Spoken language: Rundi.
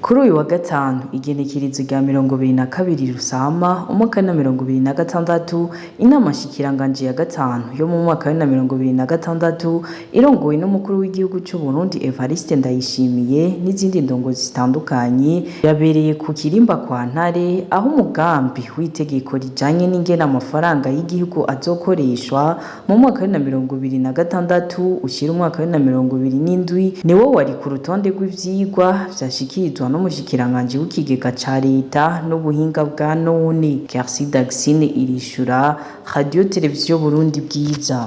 Kuri uyu wa gatanu, igenekerezo rya 22 Rusama umwaka wa 2026, inama nshikiranganji ya gatanu yo mu mwaka wa 2026 irongowe n'umukuru w'igihugu c'u Burundi Evariste Ndayishimiye n'izindi ndongozi zitandukanye, yabereye ku Kirimba kwa Ntare, aho umugambi w'itegeko rijanye n'ingene amafaranga y'igihugu azokoreshwa mu mwaka wa 2026 ushira umwaka wa 2027 niwo wari ku rutonde rw'ivyigwa vyashikirizwa n'umushikiranganji w'ikigega ca leta n'ubuhinga bwa none. Kersi Daxine Irishura, Radio Televiziyo Burundi Bwiza.